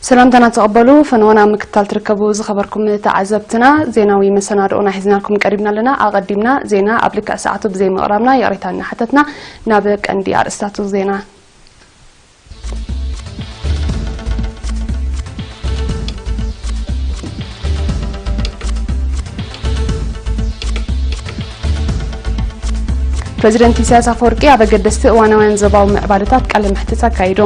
ሰላምታና ተቐበሉ። ፈነወና ምክትታል ትርከቡ ዝኸበርኩም ተዓዘብትና፣ ዜናዊ መሰናድኦና ሒዝናልኩም ቀሪብና ኣለና። ኣቐዲምና ዜና ኣብ ልክዕ ሰዓቱ ብዘይ ምቕራብና ይቕሬታ እናሓተትና፣ ናብ ቀንዲ ኣርእስታቱ ዜና። ፕረዚደንት ኢሳያስ ኣፈወርቂ ኣብ ኣገደስቲ እዋናውያን ዞባዊ ምዕባለታት ቃለ መሕትት ኣካይዱ።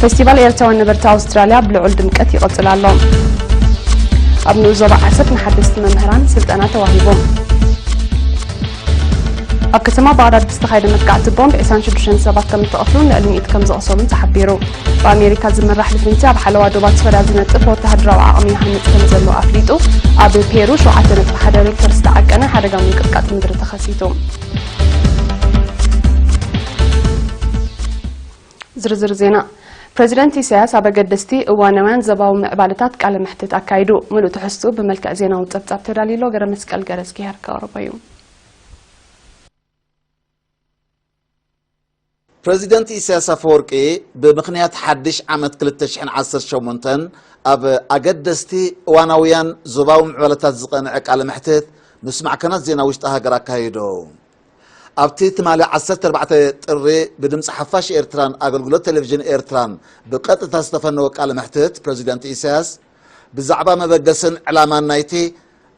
ፌስቲቫል ኤርትራውያን ነበርቲ ኣውስትራልያ ብልዑል ድምቀት ይቕጽል ኣሎ። ኣብ ንኡስ ዞባ ዓሰብ ንሓደስቲ መምህራን ስልጠና ተዋሂቡ። ኣብ ከተማ ባቕዳድ ብዝተኻየደ መጥቃዕቲ ቦምብ ዕስራን ሽዱሽተን ሰባት ከም ዝተቐትሉን ልዕሊ ሚእቲ ከም ዝቖሰሉን ተሓቢሩ። ብኣሜሪካ ዝምራሕ ልፍንቲ ኣብ ሓለዋ ዶባት ሶርያ ዝነጥፍ ወተሃደራዊ ዓቕሚ ይሃንጽ ከም ዘሎ ኣፍሊጡ። ኣብ ፔሩ ሸውዓተ ነጥቢ ሓደ ሬክተር ዝተዓቀነ ሓደጋ ምንቅጥቃጥ ምድሪ ተኸሲቱ። ዝርዝር ዜና። ፕረዚደንት ኢሳያስ ኣብ ኣገደስቲ እዋናውያን ዞባዊ ምዕባለታት ቃለ መሕትት ኣካይዱ። ምሉእ ትሕዝትኡ ብመልክዕ ዜናዊ ጸብጻብ ተዳልዩ ኣሎ። ገረ መስቀል ገረዝጊሄር ከቕርቦ እዩ። ፕረዚደንት ኢሳያስ ኣፈወርቂ ብምኽንያት ሓድሽ ዓመት ክልተ ሽሕን ዓሰርተ ሸሞንተን ኣብ ኣገደስቲ እዋናውያን ዞባዊ ምዕባለታት ዝቐንዐ ቃለ መሕትት ምስ ማዕከናት ዜና ውሽጢ ሃገር ኣካይዱ። ኣብቲ ትማሊ ዓሰርተ ኣርባዕተ ጥሪ ብድምፂ ሓፋሽ ኤርትራን ኣገልግሎት ቴሌቪዥን ኤርትራን ብቐጥታ ዝተፈነወ ቃለ መሕትት፣ ፕረዚደንት ኢሳያስ ብዛዕባ መበገስን ዕላማን ናይቲ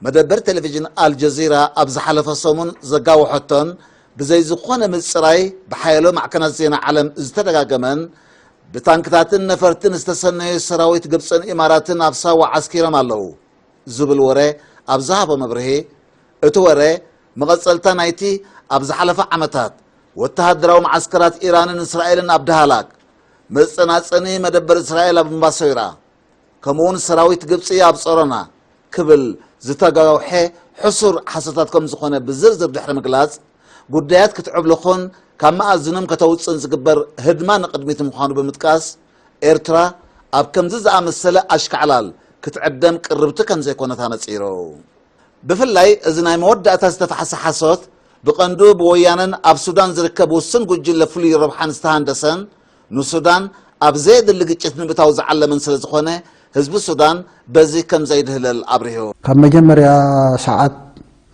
መደበር ቴሌቪዥን ኣልጀዚራ ኣብ ዝሓለፈ ሰሙን ዘጋወሐቶን ብዘይ ዝኾነ ምጽራይ ብሓያሎ ማዕከናት ዜና ዓለም ዝተደጋገመን ብታንክታትን ነፈርትን ዝተሰነዩ ሰራዊት ግብጽን ኢማራትን ኣብ ሳዋ ዓስኪሮም ኣለዉ ዝብል ወረ ኣብ ዝሃቦ መብርሂ፣ እቲ ወረ መቐጸልታ ናይቲ ኣብ ዝሓለፈ ዓመታት ወተሃደራዊ መዓስከራት ኢራንን እስራኤልን ኣብ ዳህላክ፣ መጸናጸኒ መደበር እስራኤል ኣብ እምባሶይራ፣ ከምኡውን ሰራዊት ግብጺ ኣብ ጾሮና ክብል ዝተጋውሐ ሕሱር ሓሶታት ከም ዝኾነ ብዝርዝር ድሕሪ ምግላጽ፣ ጉዳያት ክትዕብልኹን ካብ መኣዝኖም ከተውጽእን ዝግበር ህድማ ንቕድሚት ምዃኑ ብምጥቃስ፣ ኤርትራ ኣብ ከምዚ ዝኣመሰለ ኣሽካዕላል ክትዕደም ቅርብቲ ከም ዘይኮነት ኣነጺሩ። ብፍላይ እዚ ናይ መወዳእታ ዝተፋሕሰ ሓሶት፣ ብቐንዱ ብወያነን ኣብ ሱዳን ዝርከብ ውሱን ጉጅለ ፍሉይ ረብሓን ዝተሃንደሰን፣ ንሱዳን ኣብ ዘየድሊ ግጭት ንምእታው ዝዓለመን ስለ ዝኾነ፣ ህዝቢ ሱዳን በዚ ከም ዘይድህለል ኣብሪሁ። ካብ መጀመርያ ሰዓት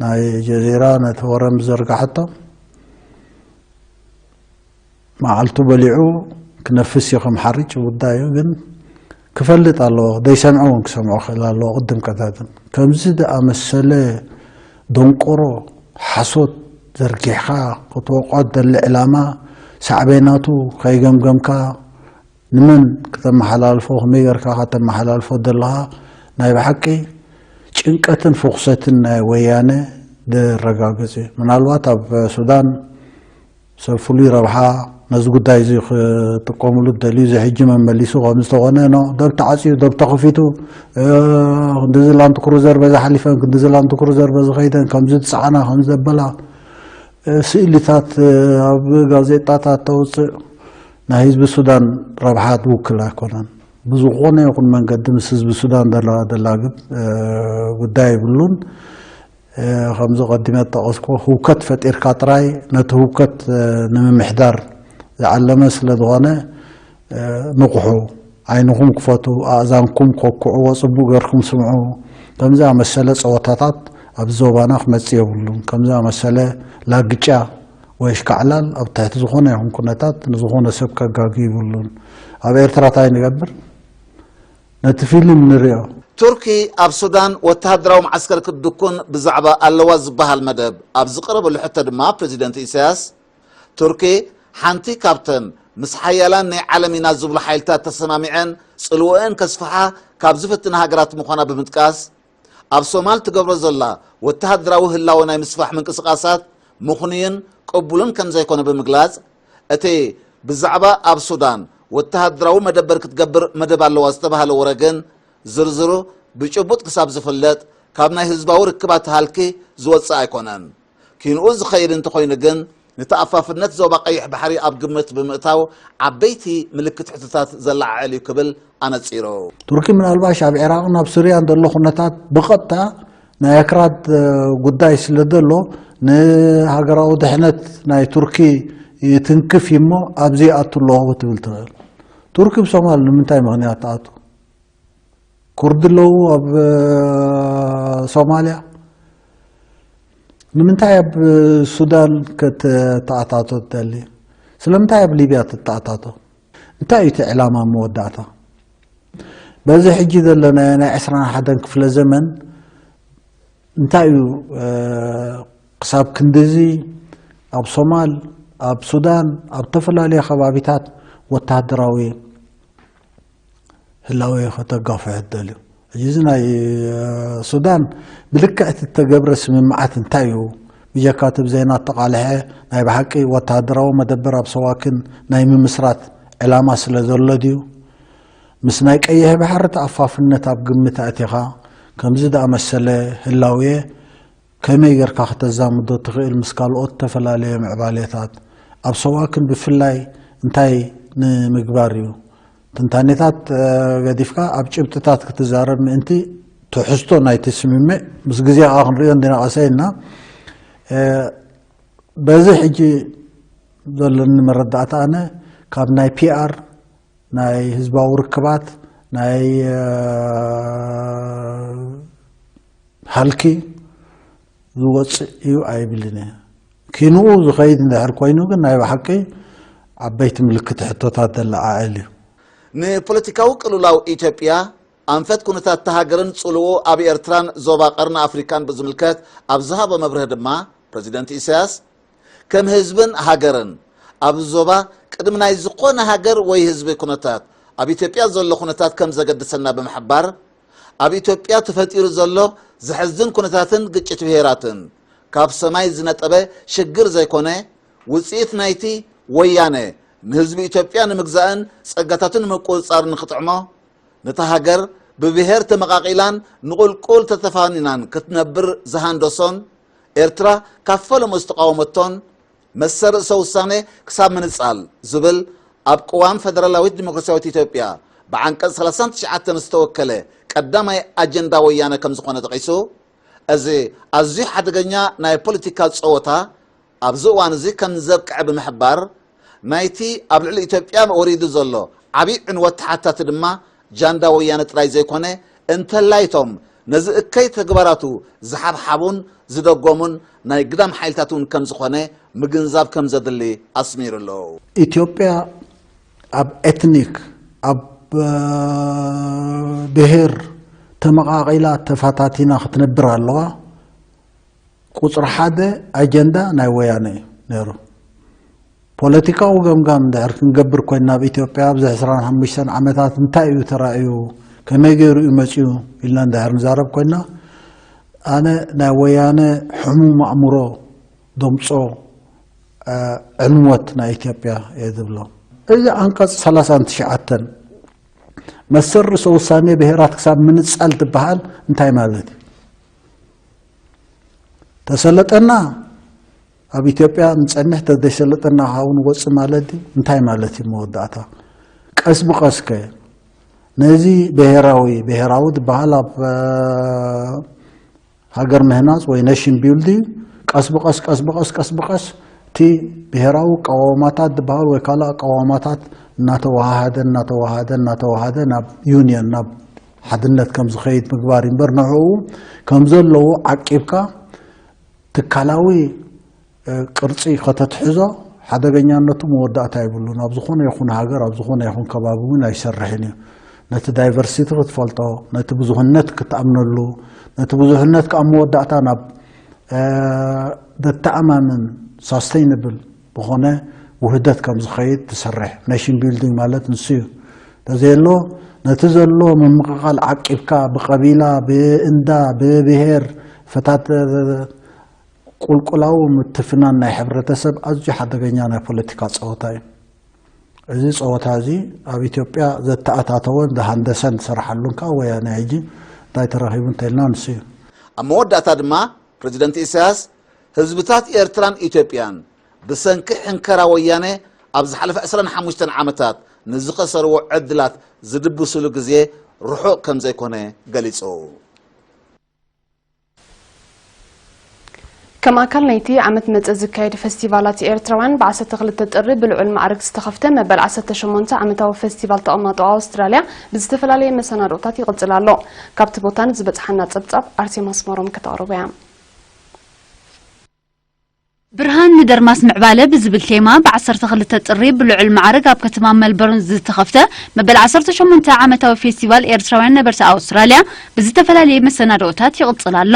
ናይ ጀዚራ ነቲ ወረ ምስ ዘርጋሐቶ፣ መዓልቱ በሊዑ ክነፍስ እዩ፣ ከም ሓርጭ ጉዳዩ ግን ክፈልጥ ኣለዎ። ዘይሰምዖ እውን ክሰምዖ ክእል ኣለዎ። ቅድም ቀዳድም ከምዚ ዝኣመሰለ ደንቆሮ ሓሶት ዘርጊሕካ ክትወቕዖ ትደሊ ዕላማ ሳዕቤናቱ ከይገምገምካ ንመን ከተመሓላልፎ፣ ከመይ ጌርካ ከተመሓላልፎ ዘለኻ ናይ ብሓቂ ጭንቀትን ፍኹሰትን ናይ ወያነ ዘረጋግጽ እዩ። ምናልባት ኣብ ሱዳን ሰብ ፍሉይ ረብሓ ነዚ ጉዳይ እዚ ክጥቀምሉ ደልዩ፣ እዚ ሕጂ መመሊሱ ከም ዝተኾነ፣ ኖ፣ ደብ ተዓጽዩ፣ ደብ ተኸፊቱ፣ እ፣ ክንድዚ ላንድ ክሩዘር በዚ ሓሊፈን፣ ክንድዚ ላንድ ክሩዘር በዚ ኸይደን፣ ከምዚ ዝጸዓና፣ ከምዚ ዘበላ፣ እ፣ ስእልታት፣ እ፣ ኣብ ጋዜጣታት ተውጽእ፣ ናይ ህዝቢ ሱዳን ረብሓ ትውክል ኣይኮነን። ብዝኾነ ይኹን መንገዲ ምስ ህዝቢ ሱዳን ደላ-፣ ደላግብ፣ እ፣ ጉዳይ የብሉን። እ፣ ከምዚ ቀዲመ ዝጠቐስኩ፣ ህውከት ፈጢርካ ጥራይ ነቲ ህውከት፣ እ፣ ንምምሕዳር ዝዓለመ ስለ ዝኾነ፣ እ፣ ንቕሑ፣ ዓይንኹም ክፈቱ፣ ኣእዛንኩም ኮክዕዎ፣ ጽቡቕ ጌርኩም ስምዑ። ከምዚ ኣመሰለ ጸወታታት ኣብዚ ዞባና ክመጽእ የብሉን። ከምዚ ኣመሰለ ላግጫ ወይ ኣሽካዕላል ኣብ ትሕቲ ዝኾነ ይኹን ኩነታት ንዝኾነ ሰብ ከጋጊ ይብሉን። ኣብ ኤርትራ እንታይ ንገብር? ነቲ ፊልም ንሪኦ። ቱርኪ ኣብ ሱዳን ወተሃደራዊ መዓስከር ክትድኩን ብዛዕባ ኣለዋ ዝበሃል መደብ ኣብ ዝቐረበሉ ሕቶ ድማ፣ ፕረዚደንት ኢሳያስ፣ ቱርኪ ሓንቲ ካብተን ምስ ሓያላን ናይ ዓለም ኢና ዝብሉ ሓይልታት ተሰማሚዐን ጽልወአን ከስፍሓ ካብ ዝፍትና ሃገራት ምዃና ብምጥቃስ፣ ኣብ ሶማል ትገብሮ ዘላ ወተሃደራዊ ህላወ ናይ ምስፋሕ ምንቅስቓሳት ምኽኑይን ቅቡልን ከም ዘይኮነ ብምግላጽ፣ እቲ ብዛዕባ ኣብ ሱዳን ወተሃደራዊ መደበር ክትገብር መደብ ኣለዋ ዝተባህለ ወረ ግን ዝርዝሩ ብጭቡጥ ክሳብ ዝፍለጥ ካብ ናይ ህዝባዊ ርክባት ሃልኪ ዝወጽእ ኣይኮነን። ኪንኡ ዝኸይድ እንተኾይኑ ግን ንተኣፋፍነት ዞባ ቀይሕ ባሕሪ ኣብ ግምት ብምእታው ዓበይቲ ምልክት ሕቶታት ዘለዓዕል እዩ ክብል ኣነጺሩ። ቱርኪ ምናልባሽ ኣብ ዒራቕን ኣብ ስርያን ዘሎ ኩነታት ብቐጥታ ናይ ኣክራድ ጉዳይ ስለ ዘሎ ንሃገራዊ ድሕነት ናይ ቱርኪ ይትንክፍ እሞ ኣብዚ ይኣቱ ኣለኹ ክትብል ትኽእል። ቱርኪ ብሶማል ንምንታይ ምኽንያት ትኣቱ? ኩርድ ኣለዉ ኣብ ሶማልያ። ንምንታይ ኣብ ሱዳን ከተተኣታቶ ትደሊ? ስለምንታይ ኣብ ሊብያ ትተኣታቶ? እንታይ እዩ እቲ ዕላማ መወዳእታ? በዚ ሕጂ ዘለናዮ ናይ ዕስራን ሓደን ክፍለ ዘመን እንታይ እዩ ክሳብ ክንድዚ ኣብ ሶማል፣ ኣብ ሱዳን፣ ኣብ ተፈላለየ ከባቢታት ወተሃደራዊ ህላወ ከተጋፍሑ ትደልዩ? ሕጂ እዚ ናይ ሱዳን ብልክዕ እቲ እተገብረ ስምምዓት እንታይ እዩ? ብጀካ እቲ ብዜና እተቓልሐ ናይ ብሓቂ ወተሃደራዊ መደበር ኣብ ሰዋኪን ናይ ምምስራት ዕላማ ስለ ዘሎ ድዩ? ምስ ናይ ቀይሕ ባሕሪ ተኣፋፍነት ኣብ ግምት ኣእቲኻ ከምዚ ዝኣመሰለ ህላውየ ከመይ ጌርካ ከተዛምዶ ትኽእል ምስ ካልኦት ዝተፈላለየ ምዕባሌታት? ኣብ ሰዋክን ብፍላይ እንታይ ንምግባር እዩ? ትንታኔታት ገዲፍካ ኣብ ጭብጥታት ክትዛረብ ምእንቲ ትሕዝቶ ናይቲ ስምምዕ ምስ ግዜ ከዓ ክንሪኦ እንዲና ቀሰ ኢልና በዚ ሕጂ ዘለኒ መረዳእታ ኣነ ካብ ናይ ፒኣር ናይ ህዝባዊ ርክባት ናይ ሃልኪ ዝወፅእ እዩ ኣይብልን እየ። ኪንኡ ዝኸይድ እንድሕር ኮይኑ ግን ናይ ብሓቂ ዓበይቲ ምልክት ሕቶታት ዘለዓዕል እዩ። ንፖለቲካዊ ቅልውላው ኢትዮጵያ፣ ኣንፈት ኩነታት እታ ሃገርን ጽልዎ ኣብ ኤርትራን ዞባ ቀርኒ ኣፍሪካን ብዝምልከት ኣብ ዝሃቦ መብርህ ድማ ፕረዚደንት ኢሳያስ ከም ህዝብን ሃገርን ኣብ ዞባ ቅድሚ ናይ ዝኾነ ሃገር ወይ ህዝቢ ኩነታት ኣብ ኢትዮጵያ ዘሎ ኩነታት ከም ዘገድሰና ብምሕባር ኣብ ኢትዮጵያ ተፈጢሩ ዘሎ ዘሕዝን ኩነታትን ግጭት ብሄራትን ካብ ሰማይ ዝነጠበ ሽግር ዘይኮነ ውፅኢት ናይቲ ወያነ ንህዝቢ ኢትዮጵያ ንምግዛእን ጸጋታቱ ንምቁፅፃር ንክጥዕሞ ነታ ሃገር ብብሄር ተመቓቒላን ንቑልቁል ተተፋኒናን ክትነብር ዝሃንደሶን ኤርትራ ካብ ፈለሞ ዝተቓወመቶን መሰል ርእሰ ውሳኔ ክሳብ ምንጻል ዝብል ኣብ ቅዋም ፈደራላዊት ዲሞክራሲያዊት ኢትዮጵያ ብዓንቀጽ ሰላሳን ትሽዓተን ዝተወከለ ቀዳማይ ኣጀንዳ ወያነ ከም ዝኾነ ጠቒሱ፣ እዚ ኣዝዩ ሓደገኛ ናይ ፖለቲካ ጸወታ ኣብዚ እዋን እዚ ከም ዘብቅዐ ብምሕባር፣ ናይቲ ኣብ ልዕሊ ኢትዮጵያ ወሪዱ ዘሎ ዓብዪ ዕንወት ተሓታቲ ድማ ጃንዳ ወያነ ጥራይ ዘይኮነ፣ እንተላይቶም ነዚ እከይ ተግባራቱ ዝሓብሓቡን ዝደጎሙን ናይ ግዳም ሓይልታት እውን ከም ዝኾነ ምግንዛብ ከም ዘድሊ ኣስሚሩ ኣሎ። ኢትዮጵያ ኣብ ኤትኒክ ኣብ ብሄር ተመቓቒላ ተፋታቲና ክትነብር ኣለዋ። ቁፅሪ ሓደ ኣጀንዳ ናይ ወያነ እዩ ነይሩ። ፖለቲካዊ ገምጋም እንድሕር ክንገብር ኮይንና ኣብ ኢትዮጵያ ኣብዚ ዕስራን ሓሙሽተን ዓመታት እንታይ እዩ ተራእዩ፣ ከመይ ገይሩ እዩ መፅዩ ኢልና እንድሕር ንዛረብ ኮይንና ኣነ ናይ ወያነ ሕሙም ኣእምሮ ደምፆ ዕንወት ናይ ኢትዮጵያ እየ ዝብሎ። እዚ ኣንቀፅ ሰላሳን ትሽዓተን መሰል ርእሰ ውሳኔ ብሄራት ክሳብ ምንፃል ትበሃል እንታይ ማለት እዩ? ተሰለጠና ኣብ ኢትዮጵያ ንፀንሕ ተዘይሰለጠና ካብ ንወፅእ ማለት ድዩ? እንታይ ማለት እዩ መወዳእታ? ቀስ ብቀስ ከ ነዚ ብሄራዊ ብሄራዊ ዝበሃል ኣብ ሃገር ምህናፅ ወይ ኔሽን ቢልዲንግ ቀስ ብቀስ ቀስ ብቀስ ቀስ ብቀስ እቲ ብሄራዊ ኣቃዋማታት ዝበሃል ወይ ካልእ ኣቃዋማታት እናተወሃሃደ እናተወሃደ እናተወሃደ ናብ ዩኒየን ናብ ሓድነት ከም ዝኸይድ ምግባር እምበር ንዕኡ ከም ዘለዎ ዓቂብካ ትካላዊ ቅርፂ ከተትሕዞ ሓደገኛነቱ መወዳእታ የብሉን። ኣብ ዝኾነ ይኹን ሃገር ኣብ ዝኾነ ይኹን ከባቢ እውን ኣይሰርሕን እዩ። ነቲ ዳይቨርሲቲ ክትፈልጦ፣ ነቲ ብዙህነት ክትኣምነሉ፣ ነቲ ብዙህነት ከዓ መወዳእታ ናብ ዘተኣማምን ሳስተይነብል ዝኾነ ውህደት ከም ዝኸይድ ትሰርሕ። ኔሽን ቢልዲንግ ማለት ንሱ እዩ። ተዘየሎ ነቲ ዘሎ ምምቕቓል ዓቂብካ ብቐቢላ፣ ብእንዳ፣ ብብሄር ፈታት ቁልቁላዊ ምትፍናን ናይ ሕብረተሰብ ኣዝዩ ሓደገኛ ናይ ፖለቲካ ፀወታ እዩ። እዚ ፀወታ እዚ ኣብ ኢትዮጵያ ዘተኣታተወን ዝሃንደሰን ዝሰርሓሉን ከዓ ወያነ ሕጂ እንታይ ተረኺቡ እንተኢልና ንሱ እዩ። ኣብ መወዳእታ ድማ ፕረዚደንት ኢሳያስ ህዝብታት ኤርትራን ኢትዮጵያን ብሰንኪ ሕንከራ ወያነ ኣብ ዝሓለፈ ዕስራን ሓሙሽተን ዓመታት ንዝኸሰርዎ ዕድላት ዝድብስሉ ግዜ ርሑቕ ከም ዘይኮነ ገሊጹ። ከም ኣካል ናይቲ ዓመት መጸ ዝካየድ ፈስቲቫላት ኤርትራውያን፣ ብ ዓሰርተ ክልተ ጥሪ ብልዑል ማዕርግ ዝተኸፍተ መበል ዓሰርተ ሸሞንተ ዓመታዊ ፈስቲቫል ተቐማጦ ኣውስትራልያ ብዝተፈላለየ መሰናድኦታት ይቕጽል ኣሎ። ካብቲ ቦታ ንዝበጽሓና ጸብጻብ ኣርሴማ ኣስመሮም ከተቕርቦ እያ። ብርሃን ንደርማስ ምዕባለ ብዝብል ቴማ፣ ብ ዓሰርተ ክልተ ጥሪ ብልዑል ማዕርግ ኣብ ከተማ መልበርን ዝተኸፍተ መበል ዓሰርተ ሸሞንተ ዓመታዊ ፌስቲቫል ኤርትራውያን ነበርቲ ኣውስትራልያ ብዝተፈላለየ መሰናድኦታት ይቕጽል ኣሎ።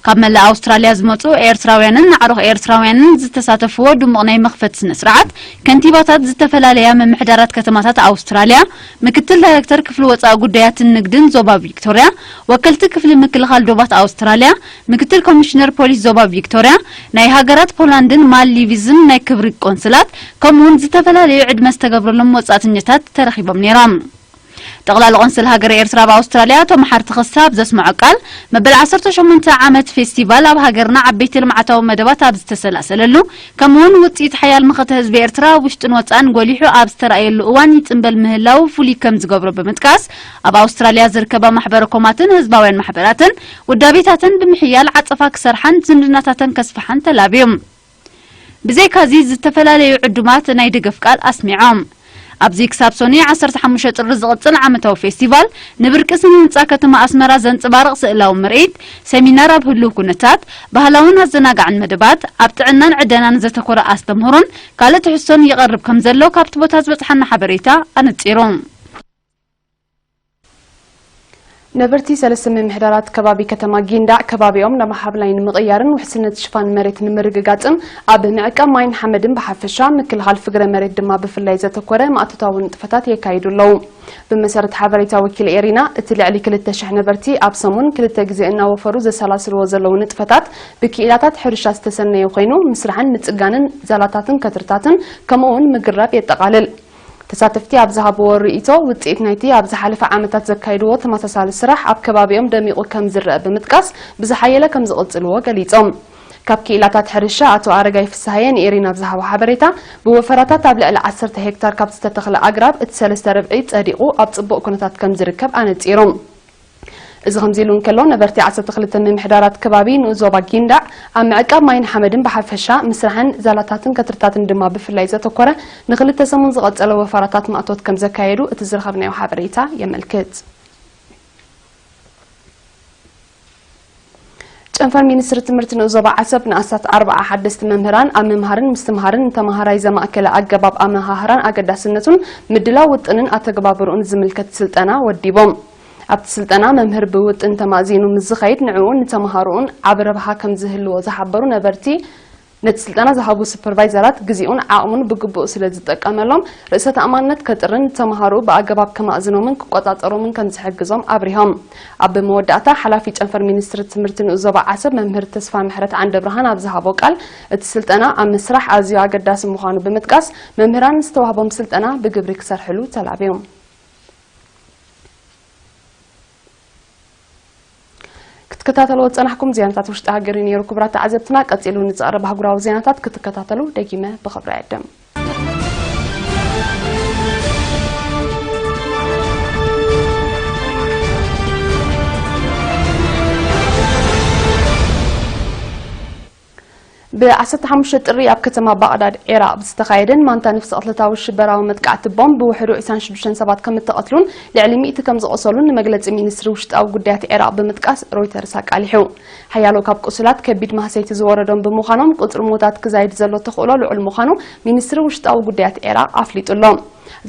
ካብ መላእ ኣውስትራልያ ዝመጹ ኤርትራውያንን ኣዕሩኽ ኤርትራውያንን ዝተሳተፍዎ ድሙቕ ናይ መኽፈቲ ስነ ስርዓት፣ ከንቲባታት ዝተፈላለያ ምምሕዳራት ከተማታት ኣውስትራልያ፣ ምክትል ዳይረክተር ክፍሊ ወጻኢ ጉዳያትን ንግድን ዞባ ቪክቶርያ፣ ወከልቲ ክፍሊ ምክልኻል ዶባት ኣውስትራልያ፣ ምክትል ኮሚሽነር ፖሊስ ዞባ ቪክቶርያ፣ ናይ ሃገራት ፖላንድን ማልዲቭስን ናይ ክብሪ ቆንስላት፣ ከምኡውን ዝተፈላለዩ ዕድመ ዝተገብረሎም ወጻእተኛታት ተረኺቦም ነይሮም። ጠቕላሊ ቆንስል ሃገረ ኤርትራ ኣብ ኣውስትራልያ ኣቶ መሓሪ ተኸስተ ኣብ ዘስምዖ ቃል፣ መበል ዓሰርተ ሸሞንተ ዓመት ፌስቲቫል ኣብ ሃገርና ዓበይቲ ልምዓታዊ መደባት ኣብ ዝተሰላሰለሉ፣ ከምኡውን ውጽኢት ሓያል መኸተ ህዝቢ ኤርትራ ኣብ ውሽጥን ወጻእን ጎሊሑ ኣብ ዝተራእየሉ እዋን ይጽንበል ምህላው ፍሉይ ከም ዝገብሮ ብምጥቃስ፣ ኣብ ኣውስትራልያ ዝርከባ ማሕበረ ኮማትን ህዝባውያን ማሕበራትን ውዳቤታተን ብምሕያል ዓጸፋ ክሰርሓን ዝምድናታተን ከስፍሓን ተላብዮም። ብዘይካዚ ዝተፈላለዩ ዕዱማት ናይ ደገፍ ቃል ኣስሚዖም። ኣብዚ ክሳብ ሶኒ ዓሰርተ ሓሙሽተ ጥሪ ዝቕጽል ዓመታዊ ፌስቲቫል፣ ንብርቂ ስነ ህንጻ ከተማ ኣስመራ ዘንጸባርቕ ስእላዊ ምርኢት፣ ሰሚናር ኣብ ህሉው ኩነታት፣ ባህላውን ኣዘናጋዕን መደባት፣ ኣብ ጥዕናን ዕደናን ዘተኮረ ኣስተምህሮን ካልእ ትሕዝቶን ይቐርብ ከም ዘሎ ካብቲ ቦታ ዝበጽሓና ሓበሬታ ኣነጺሩ። ነበርቲ ሰለስተ ምምሕዳራት ከባቢ ከተማ ጊንዳዕ፣ ከባቢኦም ናብ ሓምላይ ንምቕያርን ውሕስነት ሽፋን መሬት ንምርግጋጽን ኣብ ምዕቃብ ማይን ሓመድን ብሓፈሻ፣ ምክልኻል ፍግረ መሬት ድማ ብፍላይ ዘተኮረ ማእቶታዊ ንጥፈታት የካይዱ ኣለዉ። ብመሰረት ሓበሬታ ወኪል ኤሪና፣ እቲ ልዕሊ ክልተ ሽሕ ነበርቲ ኣብ ሰሙን ክልተ ግዜ እናወፈሩ ዘሰላስልዎ ዘለዉ ንጥፈታት፣ ብክኢላታት ሕርሻ ዝተሰነየ ኮይኑ፣ ምስራሕን ምጽጋንን ዛላታትን ከትርታትን፣ ከምኡ'ውን ምግራብ የጠቓልል። ተሳተፍቲ ኣብ ዝሃብዎ ርእይቶ፣ ውጽኢት ናይቲ ኣብ ዝሓለፈ ዓመታት ዘካየድዎ ተመሳሳሊ ስራሕ ኣብ ከባቢኦም ደሚቑ ከም ዝረአ ብምጥቃስ፣ ብዝሓየለ ከም ዝቕጽልዎ ገሊጾም። ካብ ክኢላታት ሕርሻ ኣቶ ኣረጋይ ፍስሃየ ንኤሪና ኣብ ዝሃቦ ሓበሬታ፣ ብወፈራታት ኣብ ልዕሊ ዓሰርተ ሄክታር ካብ ዝተተኽለ ኣግራብ እቲ ሰለስተ ርብዒ ጸዲቑ ኣብ ጽቡቕ ኩነታት ከም ዝርከብ ኣነጺሮም። እዚ ከምዚ ኢሉ እንከሎ፣ ነበርቲ ዓሰርተ ክልተ ምምሕዳራት ከባቢ ንኡስ ዞባ ጊንዳዕ ኣብ ምዕቃብ ማይን ሓመድን ብሓፈሻ፣ ምስራሕን ዛላታትን ከትርታትን ድማ ብፍላይ ዘተኮረ ንክልተ ሰሙን ዝቐጸለ ወፈራታት ማእቶት ከም ዘካየዱ እቲ ዝረኸብናዮ ሓበሬታ የመልክት። ጨንፈር ሚኒስትሪ ትምህርቲ ንኡስ ዞባ ዓሰብ ንኣስታት ኣርብዓ ሓደስቲ መምህራን ኣብ ምምሃርን ምስትምሃርን ንተመሃራይ ዘማእከለ ኣገባብ ኣመሃህራን ኣገዳስነቱን ምድላው ውጥንን ኣተገባብርኡን ዝምልከት ስልጠና ወዲቦም። ኣብቲ ስልጠና መምህር ብውጥን ተማእዚኑ ምስ ዝኸይድ ንዕኡን ንተመሃሮኡን ዓቢ ረብሓ ከም ዝህልዎ ዝሓበሩ ነበርቲ፣ ነቲ ስልጠና ዝሃቡ ሱፐርቫይዘራት ግዜኡን ዓቕሙን ብግቡእ ስለ ዝጠቀመሎም ርእሰ ተኣማንነት ከጥርን ንተመሃሮኡ ብኣገባብ ከማእዝኖምን ክቆጻጸሮምን ከም ዝሕግዞም ኣብሪሆም። ኣብ መወዳእታ ሓላፊ ጨንፈር ሚኒስትሪ ትምህርቲ ንኡስ ዞባ ዓሰብ መምህር ተስፋምሕረት ዓንደብርሃን ኣብ ዝሃቦ ቃል፣ እቲ ስልጠና ኣብ ምስራሕ ኣዝዩ ኣገዳሲ ምዃኑ ብምጥቃስ፣ መምህራን ዝተዋህቦም ስልጠና ብግብሪ ክሰርሕሉ ተላብዮም። ክትከታተልዎ ዝጸናሕኩም ዜናታት ውሽጢ ሃገር እዩ ነይሩ። ክቡራት ተዓዘብትና፣ ቀጺሉ ንዝቐርብ ኣህጉራዊ ዜናታት ክትከታተሉ ደጊመ ብኽብሪ እዕድም። ብ ዓሰርተ ሓሙሽተ ጥሪ ኣብ ከተማ ባቕዳድ ዒራቕ ብዝተኻየደን ማንታ ነፍሲ ቅትለታዊ ሽበራዊ መጥቃዕቲ ቦምብ ብውሕዱ ዕስራን ሽዱሽተን ሰባት ከም እተቐትሉን ልዕሊ ሚእቲ ከም ዝቖሰሉን ንመግለጺ ሚኒስትሪ ውሽጣዊ ጉዳያት ዒራቕ ብምጥቃስ ሮይተርስ ኣቃሊሑ። ሓያሎ ካብ ቁሱላት ከቢድ ማህሰይቲ ዝወረዶም ብምዃኖም፣ ቁጽሪ ሞታት ክዛይድ ዘሎ ተኽእሎ ልዑል ምዃኑ ሚኒስትሪ ውሽጣዊ ጉዳያት ዒራቕ ኣፍሊጡ ኣሎ።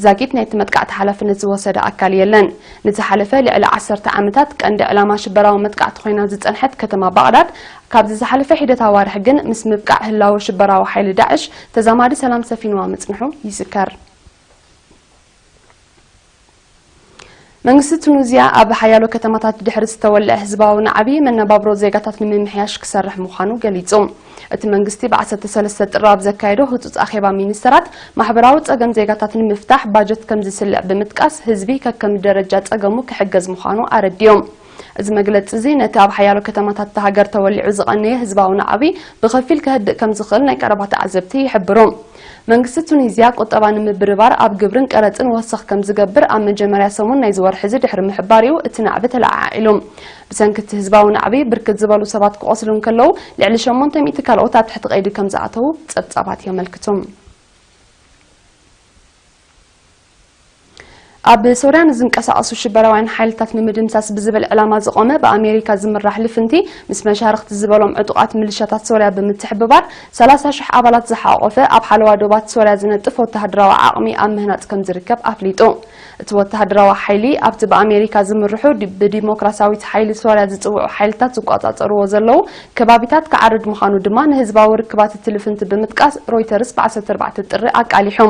ዛጊት ናይቲ መጥቃዕቲ ሓላፍነት ዝወሰደ ኣካል የለን። ንዝሓለፈ ልዕሊ ዓሰርተ ዓመታት ቀንዲ ዕላማ ሽበራዊ መጥቃዕቲ ኮይና ዝጸንሐት ከተማ ባቕዳድ፣ ካብዚ ዝሓለፈ ሒደት ኣዋርሕ ግን ምስ ምብቃዕ ህላወ ሽበራዊ ሓይሊ ዳዕሽ ተዛማዲ ሰላም ሰፊንዋ ምጽንሑ ይዝከር። መንግስቲ ቱኒዝያ ኣብ ሓያሎ ከተማታት ድሕሪ ዝተወልዐ ህዝባዊ ናዕቢ መነባብሮ ዜጋታት ንምምሕያሽ ክሰርሕ ምዃኑ ገሊጹ። እቲ መንግስቲ ብ ዓሰርተ ሰለስተ ጥሪ ኣብ ዘካየዶ ህጹጽ ኣኼባ ሚኒስተራት፣ ማሕበራዊ ጸገም ዜጋታት ንምፍታሕ ባጀት ከም ዝስልዕ ብምጥቃስ፣ ህዝቢ ከከም ደረጃ ጸገሙ ክሕገዝ ምዃኑ ኣረዲኦም። እዚ መግለጺ እዚ ነቲ ኣብ ሓያሎ ከተማታት እታ ሃገር ተወሊዑ ዝቐነየ ህዝባዊ ናዕቢ ብኸፊል ከህድእ ከም ዝኽእል ናይ ቀረባ ተዓዘብቲ ይሕብሩ። መንግስቲ ቱኒዝያ ቁጠባ ንምብርባር ኣብ ግብርን ቀረጽን ወሰኽ ከም ዝገብር ኣብ መጀመርያ ሰሙን ናይዚ ወርሒ እዚ ድሕሪ ምሕባር እዩ እቲ ናዕቢ ተለዓዒሉ። ብሰንኪ እቲ ህዝባዊ ናዕቢ ብርክት ዝበሉ ሰባት ክቖስሉ እንከለዉ፣ ልዕሊ ሸሞንተ ሚእቲ ካልኦት ኣብ ትሕቲ ቀይዲ ከም ዝኣተዉ ጸብጻባት የመልክቱ። ኣብ ሶርያ ንዝንቀሳቐሱ ሽበራውያን ሓይልታት ንምድምሳስ ብዝብል ዕላማ ዝቖመ ብኣሜሪካ ዝምራሕ ልፍንቲ፣ ምስ መሻርኽቲ ዝበሎም ዕጡቓት ምልሻታት ሶርያ ብምትሕብባር፣ ሰላሳ ሽሕ ኣባላት ዝሓቖፈ ኣብ ሓለዋ ዶባት ሶርያ ዝነጥፍ ወተሃደራዊ ዓቕሚ ኣብ ምህናጽ ከም ዝርከብ ኣፍሊጡ። እቲ ወተሃደራዊ ሓይሊ ኣብቲ ብኣሜሪካ ዝምርሑ ዲ-፣ ብዲሞክራሲያዊት ሓይሊ ሶርያ ዝጽውዑ ሓይልታት ዝቆጻጸርዎ ዘለዉ ከባቢታት ክዓርድ ምዃኑ ድማ ንህዝባዊ ርክባት እቲ ልፍንቲ ብምጥቃስ ሮይተርስ ብ ዓሰርተ ኣርባዕተ ጥሪ ኣቃሊሑ።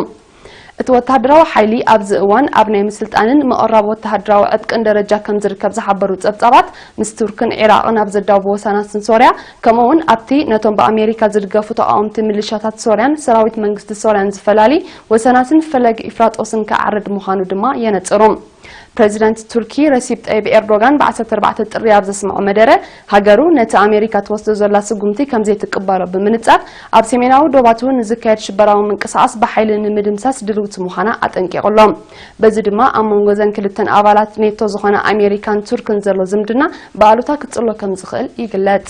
እቲ ወተሃደራዊ ሓይሊ ኣብዚ እዋን ኣብ ናይ ምስልጣንን ምቕራብ ወተሃደራዊ ዕጥቅን ደረጃ ከም ዝርከብ ዝሓበሩ ጸብጻባት፣ ምስ ቱርክን ዒራቕን ኣብ ዘዳውቡ ወሰናስን ሶርያ፣ ከምኡ'ውን ኣብቲ ነቶም ብኣሜሪካ ዝድገፉ ተቓወምቲ ሚሊሻታት ሶርያን ሰራዊት መንግስቲ ሶርያን ዝፈላሊ ወሰናስን ፈለግ ኢፍራጦስን ክዓርድ ምዃኑ ድማ የነጽሩ። ፕሬዚደንት ቱርኪ ረሲፕ ጠይብ ኤርዶጋን ብ ዓሰርተ ኣርባዕተ ጥሪ ኣብ ዘስምዖ መደረ፣ ሃገሩ ነቲ ኣሜሪካ ትወስዶ ዘላ ስጉምቲ ከም ዘይትቅበሎ ብምንጻር፣ ኣብ ሰሜናዊ ዶባቱ ንዝካየድ ሽበራዊ ምንቅስቓስ ብሓይሊ ንምድምሳስ ድልውቲ ምዃና ኣጠንቂቑ ኣሎ። በዚ ድማ ኣብ መንጎ እዘን ክልተን ኣባላት ኔቶ ዝኾና ኣሜሪካን ቱርክን ዘሎ ዝምድና ብኣሉታ ክጽሎ ከም ዝኽእል ይግለጽ።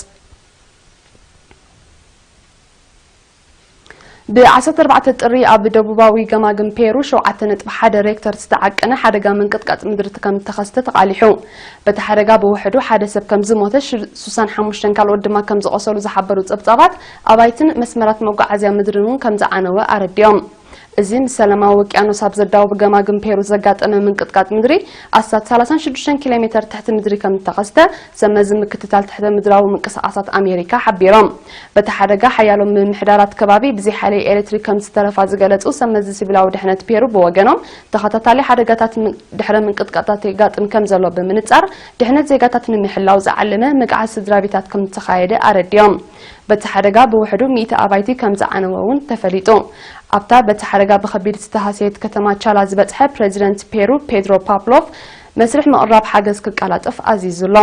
ብ ዓሰርተ ኣርባዕተ ጥሪ ኣብ ደቡባዊ ገማግም ፔሩ ሸውዓተ ነጥቢ ሓደ ሬክተር ዝተዓቀነ ሓደጋ ምንቅጥቃጥ ምድሪ ከም እተኸስተ ተቓሊሑ። በቲ ሓደጋ ብውሕዱ ሓደ ሰብ ከም ዝሞተ፣ ሽ-፣ ስሳን ሓሙሽተን ካልኦት ድማ ከም ዝቖሰሉ ዝሓበሩ ጸብጻባት፣ ኣባይትን መስመራት መጓዓዝያ ምድርን እውን ከም ዝዓነወ ኣረዲኦም። እዚ ምስ ሰላማዊ ውቅያኖስ ኣብ ዘዳውብ ገማግም ፔሩ ዘጋጠመ ምንቅጥቃጥ ምድሪ ኣስታት ሰላሳን ሽዱሽተን ኪሎ ሜተር ትሕቲ ምድሪ ከም እተኸስተ ሰመዚ ምክትታል ትሕተ ምድራዊ ምንቅስቓሳት ኣሜሪካ ሓቢሮም። በቲ ሓደጋ ሓያሎ ምምሕዳራት ከባቢ ብዘይ ሓይሊ ኤሌክትሪክ ከም ዝተረፋ ዝገለጹ ሰመዚ ሲቪላዊ ድሕነት ፔሩ ብወገኖም፣ ተኸታታሊ ሓደጋታት ም-፣ ድሕረ ምንቅጥቃጣት የጋጥም ከም ዘሎ ብምንጻር፣ ድሕነት ዜጋታት ንምሕላው ዝዓለመ ምግዓዝ ስድራ ቤታት ከም ዝተኻየደ ኣረዲኦም። በቲ ሓደጋ ብውሕዱ ሚእቲ ኣባይቲ ከም ዝዓነወ እውን ተፈሊጡ። ኣብታ በቲ ሓደጋ ብኸቢድ ዝተሃሰየት ከተማ ቻላ ዝበጽሐ ፕሬዚደንት ፔሩ ፔድሮ ፓፕሎፍ፣ መስርሕ ምቕራብ ሓገዝ ክቀላጠፍ ኣዚዙ ኣሎ።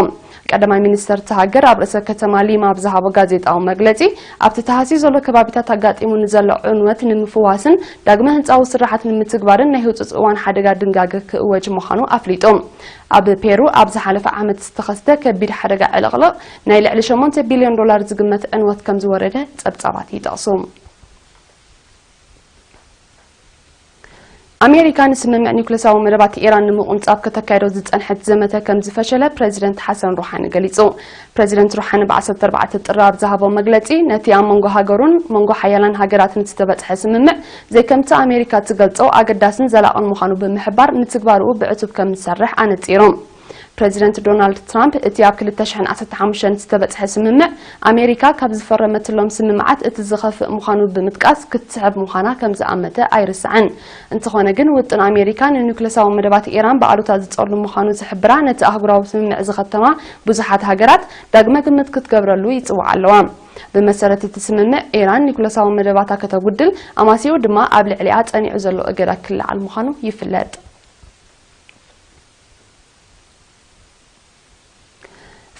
ቀዳማይ ሚኒስተር እታ ሃገር ኣብ ርእሰ ከተማ ሊማ ኣብ ዝሃቦ ጋዜጣዊ መግለጺ፣ ኣብቲ ተሃስዩ ዘሎ ከባቢታት ኣጋጢሙ ንዘሎ ዕንወት ንምፍዋስን ዳግመ ህንጻዊ ስራሓት ንምትግባርን ናይ ህጹጽ እዋን ሓደጋ ድንጋገ ክእወጅ ምዃኑ ኣፍሊጡ። ኣብ ፔሩ ኣብ ዝሓለፈ ዓመት ዝተኸስተ ከቢድ ሓደጋ ዕልቕልቕ ናይ ልዕሊ ሸሞንተ ቢልዮን ዶላር ዝግመት ዕንወት ከም ዝወረደ ጸብጻባት ይጠቕሱ። ኣሜሪካ ንስምምዕ ኒውክለሳዊ መደባት ኢራን ንምቁንጻብ ከተካይዶ ዝጸንሐት ዘመተ ከም ዝፈሸለ ፕሬዚደንት ሓሰን ሩሓኒ ገሊጹ። ፕሬዚደንት ሩሓኒ ብ ዓሰርተ ኣርባዕተ ጥሪ ኣብ ዝሃቦ መግለጺ፣ ነቲ ኣብ መንጎ ሃገሩን መንጎ ሓያላን ሃገራትን ዝተበጽሐ ስምምዕ ዘይከምቲ ኣሜሪካ ትገልጾ ኣገዳስን ዘላቕን ምዃኑ ብምሕባር፣ ንትግባርኡ ብዕቱብ ከም ዝሰርሕ ኣነጺሩ። ፕሬዚደንት ዶናልድ ትራምፕ፣ እቲ ኣብ ክልተ ሽሕን ዓሰርተ ሓሙሽተን ዝተበጽሐ ስምምዕ፣ ኣሜሪካ ካብ ዝፈረመትሎም ስምምዓት እቲ ዝኸፍእ ምዃኑ ብምጥቃስ፣ ክትስሕብ ምዃና ከም ዝኣመተ ኣይርስዕን። እንተኾነ ግን፣ ውጥን ኣሜሪካ ንኒውክለሳዊ መደባት ኢራን ብኣሉታ ዝጸሉ ምዃኑ ዝሕብራ፣ ነቲ ኣህጉራዊ ስምምዕ ዝኸተማ ብዙሓት ሃገራት፣ ዳግመ ግምት ክትገብረሉ ይጽውዓ ኣለዋ። ብመሰረት እቲ ስምምዕ፣ ኢራን ኒውክለሳዊ መደባታ ከተጉድል፣ ኣማሲኡ ድማ ኣብ ልዕሊኣ ጸኒዑ ዘሎ እገዳ ክለዓል ምዃኑ ይፍለጥ።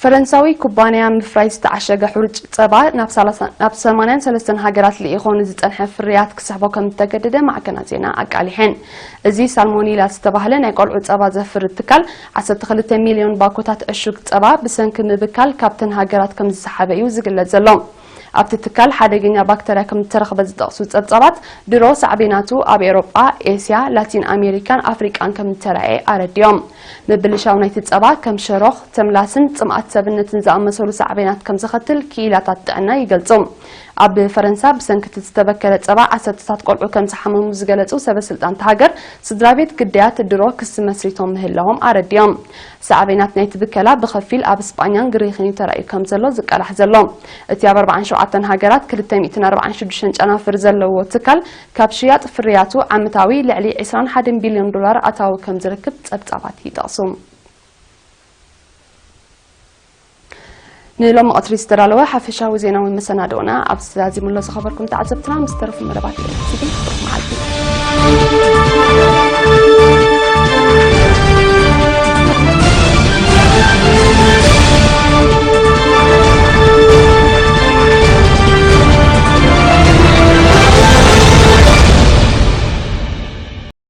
ፈረንሳዊ ኩባንያ ምፍራይ ዝተዓሸገ ሕሩጭ ጸባ ናብ ሰላሳ፣ ናብ ሰማንያን ሰለስተን ሃገራት ልኢኾ ንዝጸንሐ ፍርያት ክስሕቦ ከም ዝተገደደ ማዕከናት ዜና ኣቃሊሐን። እዚ ሳልሞኒላ ዝተባህለ ናይ ቆልዑ ጸባ ዘፍሪ ትካል፣ ዓሰርተ ክልተ ሚልዮን ባኮታት ዕሹግ ጸባ ብሰንኪ ምብካል ካብተን ሃገራት ከም ዝሰሓበ እዩ ዝግለጽ ዘሎ። ኣብቲ ትካል ሓደገኛ ባክተርያ ከም ዝተረኽበ ዝጠቕሱ ጸብጻባት፣ ድሮ ሳዕቤናቱ ኣብ ኤውሮጳ፣ ኤስያ፣ ላቲን ኣሜሪካን ኣፍሪቃን ከም ዝተራእየ ኣረዲኦም። ምብልሻው ናይቲ ጸባ ከም ሸሮኽ፣ ተምላስን ጽምኣት ሰብነትን ዝኣመሰሉ ሳዕቤናት ከም ዘኸትል ክኢላታት ጥዕና ይገልጹ። ኣብ ፈረንሳ ብሰንኪ እቲ ዝተበከለ ጸባ ዓሰርተታት ቆልዑ ከም ዝሓመሙ ዝገለጹ ሰበ ስልጣን እታ ሃገር፣ ስድራ ቤት ግዳያት ድሮ ክሲ መስሪቶም ምህላዎም ኣረዲኦም። ሳዕቤናት ናይቲ ብከላ ብኸፊል ኣብ ስጳኛን ግሪኽን እዩ ተራእዩ ከም ዘሎ ዝቀላሕ ዘሎ። እቲ ኣብ ኣርባዓን ሸውዓተን ሃገራት ክልተ ሚእትን ኣርባዓን ሽዱሽተን ጨናፍር ዘለዎ ትካል፣ ካብ ሽያጥ ፍርያቱ ዓመታዊ ልዕሊ ዕስራን ሓደን ቢልዮን ዶላር ኣታዊ ከም ዝረክብ ጸብጻባት ይጠቕሱ። ንሎሚ ቀትሪ ዝተዳለወ ሓፈሻዊ ዜናዊ መሰናድኦና ኣብዚ ተዛዚሙ ኣሎ። ዝኸበርኩም ተዓዘብትና፣ ምስ ተረፉ መደባት ኤፍቲቪ፣ ብሩኽ መዓልቲ።